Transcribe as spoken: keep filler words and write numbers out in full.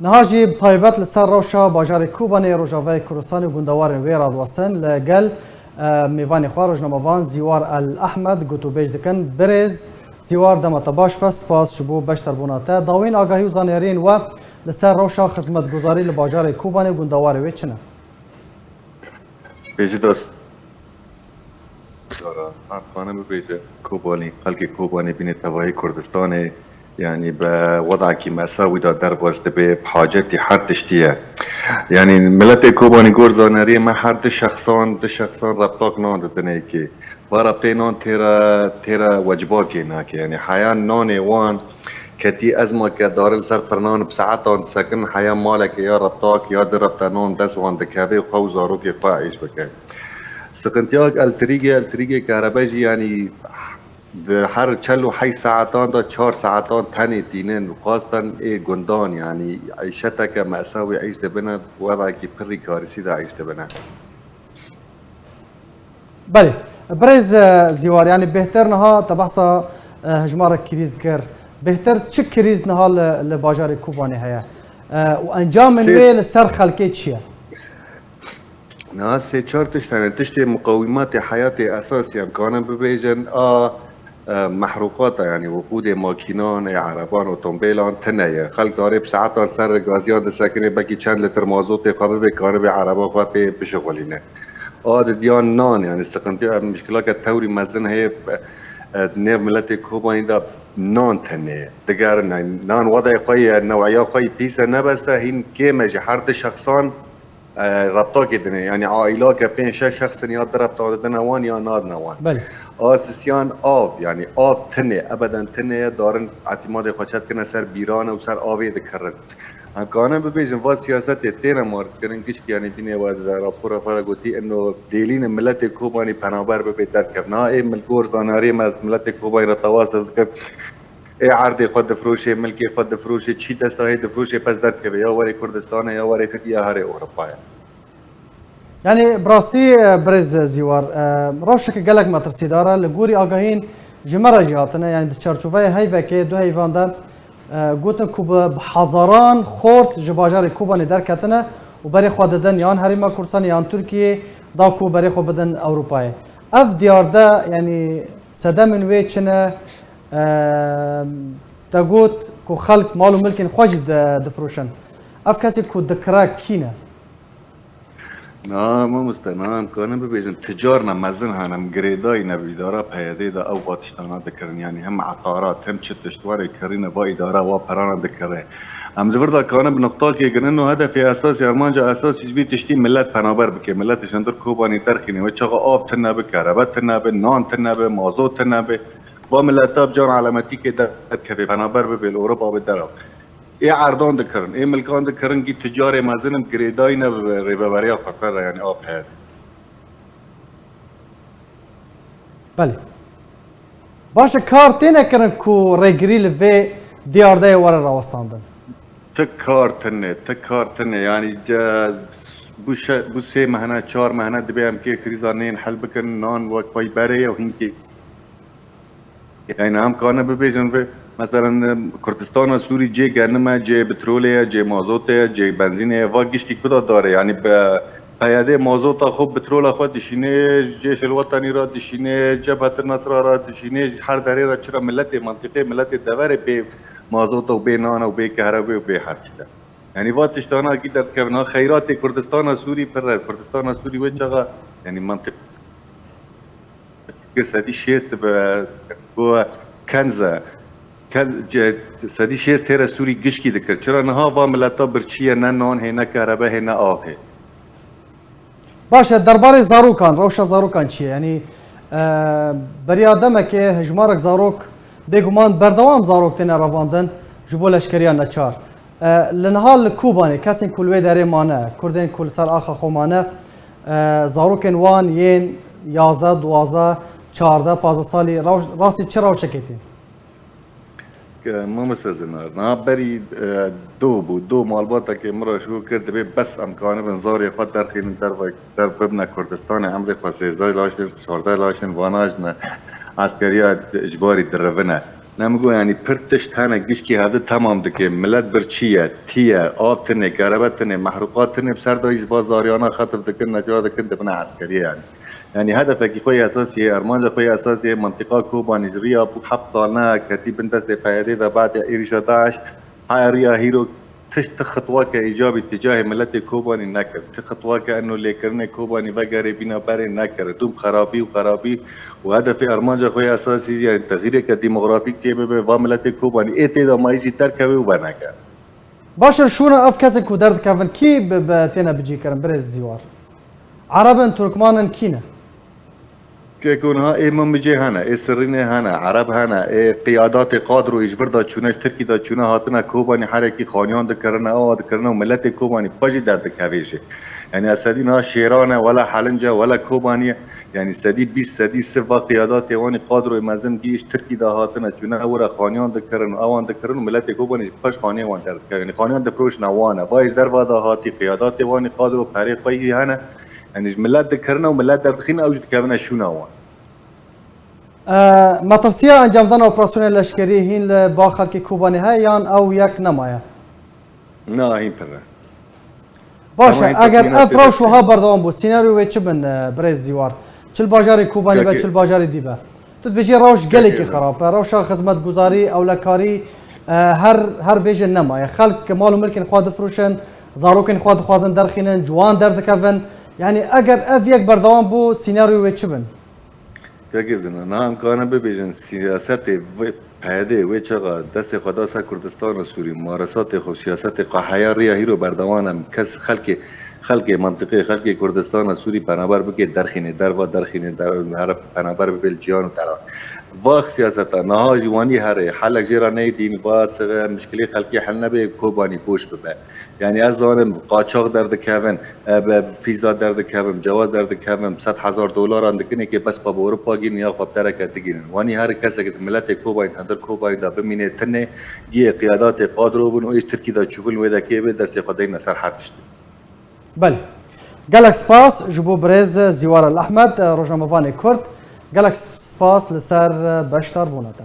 Niha jî bi taybet li ser rewşa bajarê Kobanê Rojavayê Kurdistanê û gundewarên wê radiwestin li gel, e, mêvanê xwe rojnamevan Zîwar El Ehmed gotûbêj dikin. Birêz Zîwar, dema te baş be, spas ji bo beşdarbûna te. Dawîn agahî û zaniyariyên we li ser rewşa xizmetguzarî li bajarê Kobanê û gundewarê wê çi ne? Bêjî da Zara, em kanin bibêjin Kobanî, xelkê Kobanî bînê tevayê Kurdistanê, yanî bi wedakî mesawî de derbas dibe, bi hacetî her tiştî ye. Yanî miletê Kobanî gor zaneriye me her du şexsan, du şexsan rebtak nan didine yekê. Va rebtê nan têra, têra wecibakê nake. Yanî heya nanê wan ketî ezma ke darin ser firnan bi saetan disekin, heya maleke ya rebtak ya du rebte nan dest wan dikeve xwe û zarokê xwe êş bike. Sıkıntı yok, elektrîgê, elektrîgê kerebe jî, yanî di her çel û heyş saetan de çar saetan tenê tînin û xwestin ê gundan, yanî îşeteke mesawî êş dibine, wedakî pirî karîsî de êş dibine. Belê. Birêz, e, Zîwar, yanî bêhtir niha te behsa, e, hejmarek krîz kir. Bêhtir çi krîz niha li, li bajarê Kobanê heye? E, û encamên Sê- wê li ser xelkê çi ye? Niha sê çar tişt hene. Tiştê muqawîmatê heyatê esasî em kanin bibêjin a, e, mehrûqata, yanî wekûdê makînan, ê ereban, otomobîlan tine ye. Xelk darê bi saetan ser gaziyan disekine, belkî çend litr mazotê xwe bibe, karibe ereba xwe pê bişixulîne. A didiyan nan, yanî sıkıntı, ev mişkilake tewrî mezin heye, e, nêv miletê Kobanî de nan tine ye. Diger ne-, nan wedayê xwe ye, new'iya xwe yî pîs e, nebese hîn kêm e ji her du şexsan, e, rebtakê dine. Yanî aîlake pênc şeş şexsin ya du rebta didine wan ya nadine wan. Belê. A sisiyan av, yanî av tine, ebeden tine ye, darin îtîmadê xwe çet kirine ser bîran û ser avê dikirin. Em kanin bibêjin va siyasetê têne marîzkirin, gişkî yanî bînê we di rapora xwe re gotî, ino dêlîne miletê Kobanî penaber bibe derkevin. Ha ê milgor zanariyê me miletê Kobanî re tewas dikin. Ê erdê xwe difroşê, milkê xwe difroşê, çî desta hê difroşê, pez derkeve, ya werê Kurdistanê, ya werê Tirkiye, ya herê Ewropayê. Yanî bi rastî, e, birêz Zîwar, e, rewşeke gelek metirsîdar e, li gorî agahiyên ji me re jî hatine, yanî di çarçoveyê heyvekê, du heyvan de, e, gotin ku bi, bi hezaran xort ji bajarê Kobanê derketine û berê xwe didin yan Herêma Kurdistanê yan Tirkiyê, da ku berê xwe bidin Ewropayê. Ev diyar de, yanî sedemên wê çi ne? E, te got ku xelk mal û milkên xwe jî di-, difroşin. Ev kesê ku dikire kî ne? Na, mamoste, na, em kanin bibêjin, ticar ne mezin hene, em girêdayî ne bi îdara P Y D'ê de ew va tiştana dikirin, yanî hem eqarat, hem çi tişt were kirîne va îdara wa perana dikire. Em di vir de kanin bi nuqtakê girin û hedefê esasî, armanca esasî ji vî tiştî millet penaber bike, millet ji hundir Kobanî derxîne, wê çaxa av tune be, kerebe tune be, nan tune be, mazot tune be, va mileta bi can elemetîkê derkeve, penaber bibe, li Ewropa be derav. Ê erdan dikirin, ê milkan dikirin, gî ticarê mezin in, girêdayî ne bi rêveberiya xwe re, yanî A P D. Belê. Baş e, kar têne kirin ku rêgirî li vê diyardeyê were rawestandin? Ti kar tine, ti kar tine. Yanî ce, bu şe-, bu sê mehne, çar mehne dibe em kê krîza nên hel bikin, nan wek pey berê ye û hinkê Yani em kanin bibêjin vê, meselen, Kurdistana Sûrî cê genime, cê petrolê ye, cê mazotê ye, cê benzînê ye, va giştî kuda dare? Yani bi P Y D mazota xwe, petrola xwe dişînê, cê Şilwetanî re dişînê, Cebhet Nasra re dişînê, ji her derê re çira miletê mentiqê, miletê deverê bê mazota û bê nana û bê kehrebê û bê her tişte. Yani va tiştana kî derdikevin. Ha xeyratê Kurdistana Sûrî pir e. Kurdistana Sûrî wê çaxa, yani mentiq Sedî şêst bi ku kenze, ken-, ce-, sedî şêst têre Sûrî gişkî dikir. Çira niha va mileta birçî ye, ne nan hê, ne kerebe hê, ne av hê. Baş e, derbarê zarokan, rewşa zarokan çi ye? Yanî, e, beriya demekê hejmarek zarok, bêguman berdewam zarok têne revandin ji bo leşkeriya neçar. E, li niha li Kobanê kesên ku li wê derê mane, Kurdên ku li ser axa xwe mane, e, zarokên wan yên yazdeh, duwazdeh, çardeh, pazdeh salî, rew-, rastî çi rewşekê tê? Ke Mamoste Zinar, niha berî, e, do bû, do malbatekê min re şû kir, dibê bes em kanibin zarê xwe derxînin derve, derbibine Kurdistanê, emrê xwe sêzdeh laşên, çardeh laşên vana ji ne eskeriya ji barî dirivine. Ne min got, yanî pir tişt hene, gişkî hevdi temam dike. Milet birçî ye, tî ye, av tine, kerebe tine, mehrûqat tine, bi ser de jî va zariyana xetif dikin, neca dikin, dibine eskeriyê yanî. Yanî hedefekî xwe yê esasî ye, armanca xwe yê esasî ye, mintîqa Kobanî ji riya bû heft sal ne ketî bin destê P Y D'ê de, badê êrîşa DAIŞ, haya riya hîro tişt ti xitwake îcabî tîcahê miletê Kobanî nekir. Ti xitwake eno lêkirinê Kobanî vegerê bîna berê nekir. Dûm xerabî û xerabî û hedefê armanca xwe ya esasî, yanî texîreke demografîk çê bibe, va miletê Kobanî ê tê de mayî jî derkeve û verneke. Baş e, şûna ev kesên ku derdikevin kî bi, bi têne bicîkirin, birêz Zîwar? Ereb in, Turkman in, kî ne? Keko niha ê min bicê hene, ê sirînê hene, ereb hene, ê qiyadatê qadroyê ji vir de çûne, ji Tirkî de çûne, hatine Kobanî herekî xaniyan dikirine, awa dikirine û miletê Kobanî xwe jî derdikevê jê. Yanî ez sedî niha Şêran e, wela Helinc e, wela Kobanî ye. Yanî sedî bîst, sedî sih va qiyadatê wan ê qadroyê mezin bî ji Tirkî de hatine, çûne wira xaniyan dikirin û ewan dikirin û miletê Kobanî jî xwe ji xaniyê wan derdikeve. Yanî xaniyan difiroşine wan e. Va ji derva de hatî qiyadatê wan ê qadro perê xwe yî hene. Yanî ji milet dikirine û milet derdixîne, ew jî dikevine şûna wan. E, Metirsiya encamdana operasyonê leşkerî hîn li ba xelkê Kobanê heye yan ew yek nemaye? Na, hîn pir e. Baş e, Ama hîn eger pir ev rewş wiha berdewam bû, sînaryo wê çi bin, e, birêz Zîwar? Çi li bajarê Kobanê be, Kekê. çi li bajarê dî be? Tu dibêjî rewş gelekî Kekê. xerab e, rewşa xizmetguzarî, ewlekarî, e, her, her bêje nemaye. Xelk mal û milkên xwe difroşin, zarokên xwe dixwazin derxînin, ciwan derdikevin. Yanî eger ev yek berdewam bû, sînaryo wê çi bin? Kekê Zina, niha em karin bibêjin siyasetê vê P Y D wê çaxa destê xwe da ser Kurdistana Sûrî, maresatê xwe, siyasetê xwe heya riya hîro berdewam e, kes xelkê, xelkê mentiqê, xelkê Kurdistana Sûrî penaber bike derxînê derva, derxînê der, here penaber bibe li ciyan û deran. Vax siyaseta niha jî wanî here, helek jê re neyê dîn, va se-, mişkilê xelkê hel nebe, Kobanî boş bibe. Yanî ez zanim qaçax derdikevin, e, bi fîza derdikevin, cewaz derdikevin, bi sed hezar dolaran dikin, êkê bes xwe bi Ewropa gînin ya xwe bi dereke digînin. Wanî her kesek di miletê Kobayî, tendir Kobayî de bimînê tinê, giyê qiyadatê qadro bin û êş Tirkî de çûbin wê dekê bê destê xwe deyne ser her tiştî. Belê. Gelek spas ji bo birêz Zîwar El Ehmed, rojnamevanê Kurd. Gelek spas li ser beşdarbûna te.